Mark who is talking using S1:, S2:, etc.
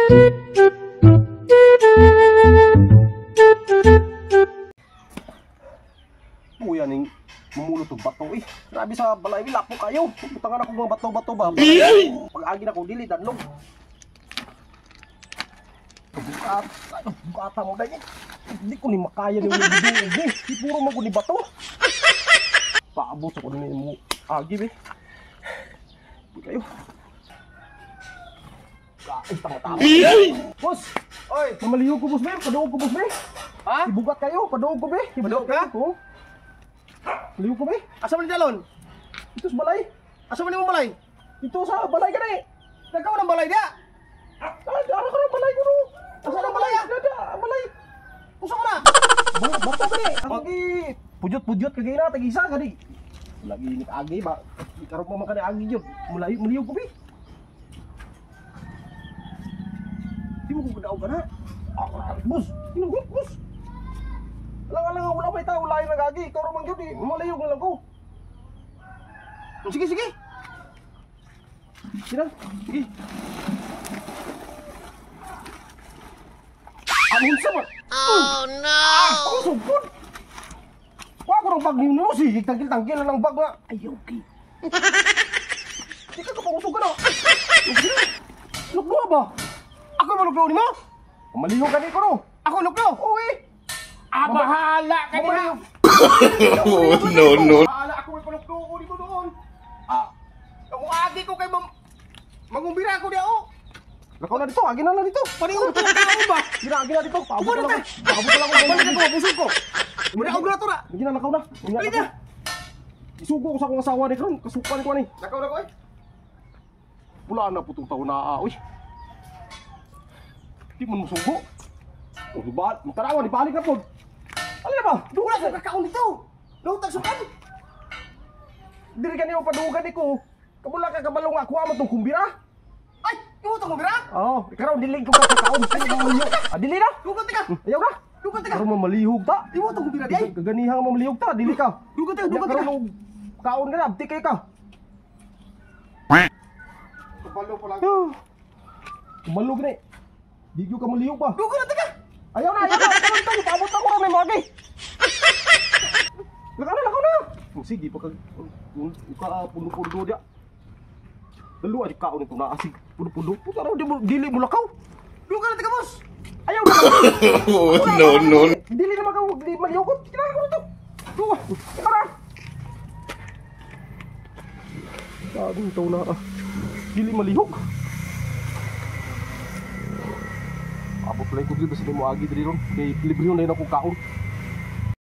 S1: Kuya ning mamulot og bato eh. Grabe sa balay, lapo kayo. Butangan ako mga bato-bato ba. Pag-agi na ko dili danlog. Bukat, ano, bukata mo dahil. Hindi ko ni makaya ni mo eh. Di puro man ko ni bato. Paabot ako ni mo agi be. Di kayo. Ay, tama-tama. Boss!
S2: Oy!
S1: Mamalihog ko, boss, be. Paduog ko, boss, be.
S2: Ha?
S1: Ibugat kayo. Paduog ko, be.
S2: Paduog ka?
S1: Oo. Malihog ko, be.
S2: Asa man ni dalon?
S1: Ito sa balay.
S2: Asa man nimo balay?
S1: Ito sa balay ka na eh.
S2: Nagkaw ng balay dia.
S1: Ah, ano ka ng balay ko, no? Asa ng balay? Dada, balay.
S2: Usa mo na.
S1: Bato ka ni. Ako gi pujot-pujot kay na tag-isa gani. Lagi ni agi ba. Karon pa man kani agi gyud. Mulayo muliyog ko bi. Di mo ko kadaog ka na. Ah, boss, inugot boss. Lang lang wala pa tao lain nag-agi. Ikaw ra man gyud eh. Malayog na lang ko.
S2: Sige, sige.
S1: Sina? Sige. Anong sa man?
S3: Oh no!
S1: Ako sugod. Wa ko ng bag ni mo sige tangkil-tangkil na ng bag nga.
S2: Ayaw kay.
S1: Di ka kapangusog ka na. Luklo ba?
S2: Ako mo luklo nimo?
S1: Maliho ka ni ko no.
S2: Ako luklo.
S1: Oo eh.
S2: Ah, bahala ka niya.
S4: Oh, no, no.
S2: Bahala ako may kuluklo ko nimo doon.
S1: Ah,
S2: Kung agi ko kay mam mangumbira ako dia oh.
S1: lakaw na dito, agi na lang dito.
S2: Paniud ko tao ba?
S1: Gina, agi na dito. Paabot
S2: Ubo
S1: na
S2: na
S1: lang. Paabot na lang.
S2: Balik ako busog ko. Muna og na to na.
S1: Gina, lakaw na. Gina,
S2: Balik na.
S1: Isugo ko sa akong asawa ni karon, kasukan ko ani.
S2: Lakaw na ko eh.
S1: Wala na putong taon na ah, uy. Di man musugo. O di ba? Magtanawa, di balik na pod. Alin na ba?
S2: Wala ko kakaon dito. Lutag sukan.
S1: Diri ka niyo padugan ni ko. Kabula ka kabalo nga kuha mo tong kumbira.
S2: Ay, imo tong kumbira?
S1: Oo, karon dili ko kakaon. Ah, dili na.
S2: Dugan tika.
S1: Ayaw na.
S2: Dugan tika.
S1: Karon mamalihog ta.
S2: Imo tong kumbira di ay.
S1: Kaganihan nga mamalihog ta, dili ka.
S2: Dugan tika, dugan tika.
S1: Karon og kaon ka na, abti kay ka.
S2: Kabalo pa lang.
S1: Kumalog ni. Di gyud ka malihog ba?
S2: Dugan na tika.
S1: Ayaw na, ayaw na. Karon tayo, paabot ako ron may magi. Lakaw na, lakaw na. Oh, sige, pagka ka puno-puno dia. Dalo ay kaon nito na asig puno-puno. Puta raw di mo dili mo lakaw.
S2: Dugan na tika, boss.
S1: Ayaw na.
S4: Oh, no, no.
S1: Dili na magaw, di maliyokot. Kailangan ko nito. Duwa. Ikaw na. Bagong taon na ah. Dili malihog. Abot lang ko dili basta di mo agi diri ron. Kay libre na yun ako kaon.